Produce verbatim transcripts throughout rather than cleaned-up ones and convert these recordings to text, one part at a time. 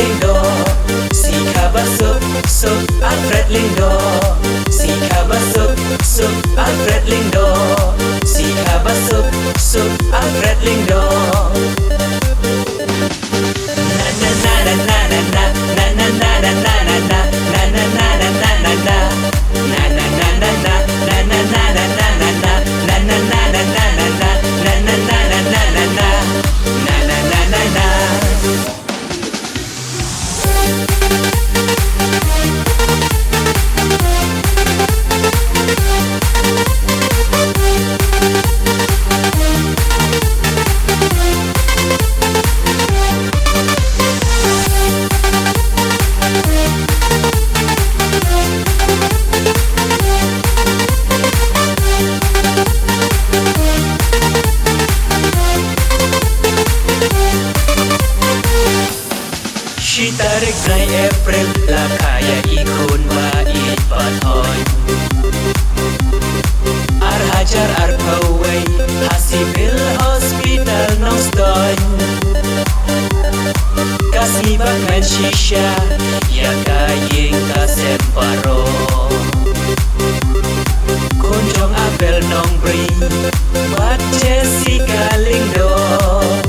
Lindor. Sikaba sup, sup, Alfred Lindor. Sikaba sup, sup, Alfred Lindor. Sikaba sup, sup, Alfred Lindor. Shi tarik nai April, la kaya i kun ba i patoi. Ar hajar ar pawai, ha Civil Hospital Nongstoin. Kasni bak men shisha, ya kaying ka semparo. Kunjong Abel Nongbri, bat Jessica Lindor.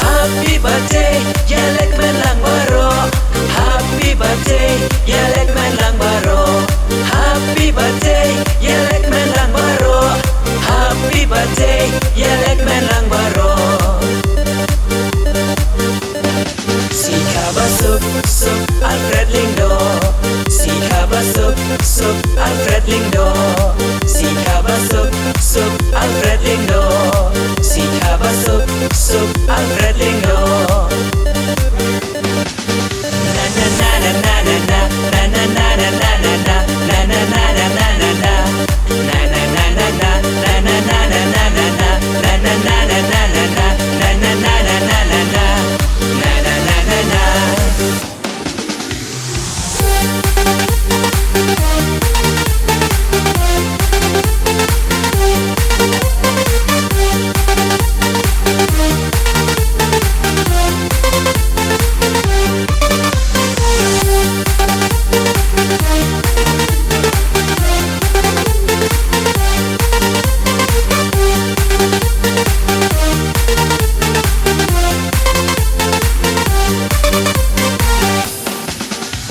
Happy birthday, ya lek men lang baro. Happy birthday, ya lek men lang baro. Happy birthday, ya lek men lang baro. Happy birthday, ya lek men lang baro. Sikaba sup, sup, Alfred Lindor. Sikaba sup, sup, Alfred Lindor. Sikaba sup, sup, Alfred Lindor. Sikaba sup, sup, Alfred Lindor.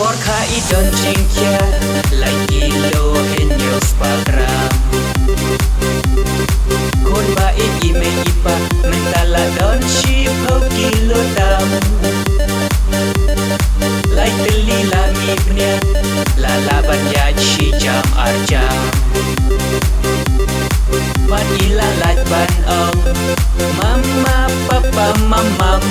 Porka i don jingkia, lai ilo he news program. Kun ba i ime ipa, mentala don shi pau kilo tam. Lai teli la mi pnia, la laban ya shi jam ar jam. Ban ila lai ban om, mama papa mamam.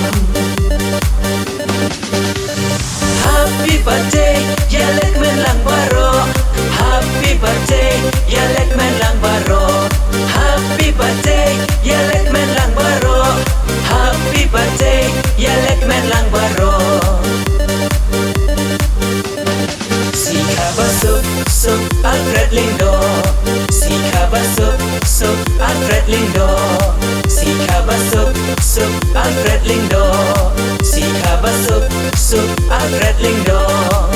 Happy birthday, ya lek men lang baro. Happy birthday, ya lek men lang baro. Happy birthday, ya lek men lang baro. Happy birthday, ya lek men lang baro. Sikaba sup, sup, Alfred Lindor. Sikaba sup, sup, Alfred Lindor. Sikaba sup, sup, Alfred Lindor. Sikaba sup, sup, Alfred Lindor.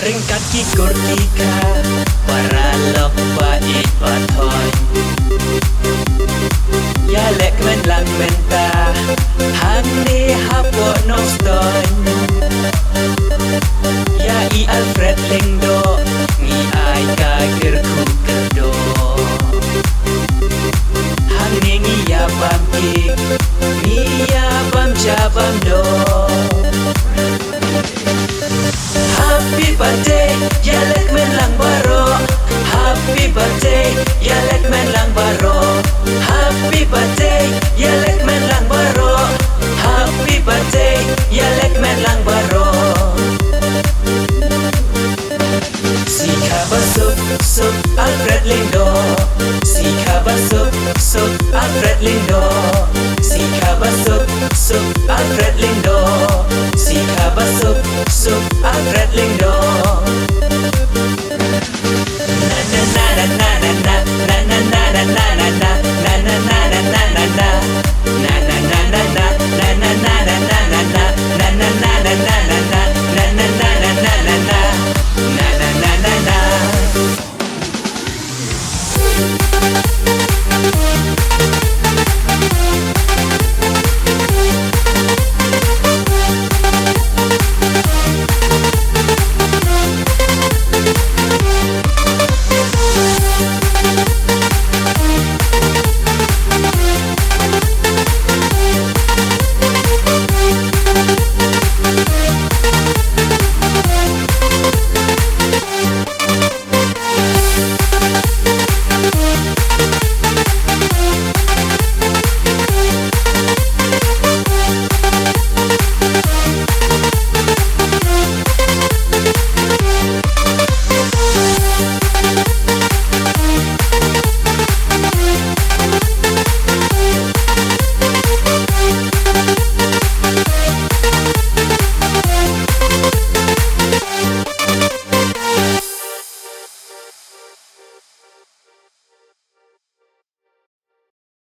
Ringkat ki kurkika, paralok ba i paton. Ya lek men lang menta, hangni hapo noston. Ya i Alfred Lindor, ni ai ka gerku kerdo. Hangni ngi ya bamki, birthday, ia lek men lang baro. Happy birthday, ia lek men lang baro. Happy birthday, ia